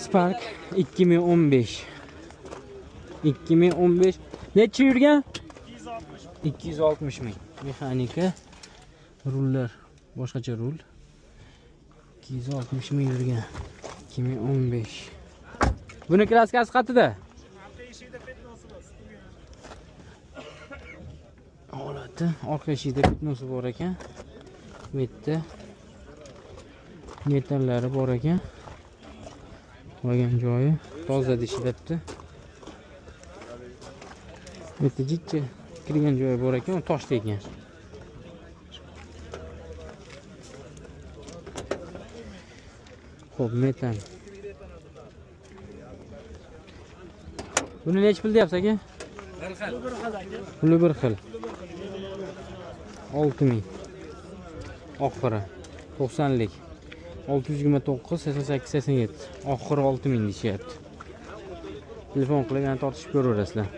Spark 2015. 2015 necha yurgan? 260 ming. Mexanika, rullar boshqacha rul. 260 ming yurgan. 2015. Buni kraskasi qatida? Holati, orqa eshikda pitnosi bor ekan. Bu yerda metallari bor ekan. Qolgan joyi toza deyishyapti. Bu yerda jitcha kirgan joyi bor ekan, tosh tegan. Xo'p, metan. Buni necha pul deyapsiz aka? Puli bir xil. 6000. Oxiri 90lik. 629 88 87. Oxiri 6000 deyishyapti. Telefon qilib yana tortishib ko'raverasizlar.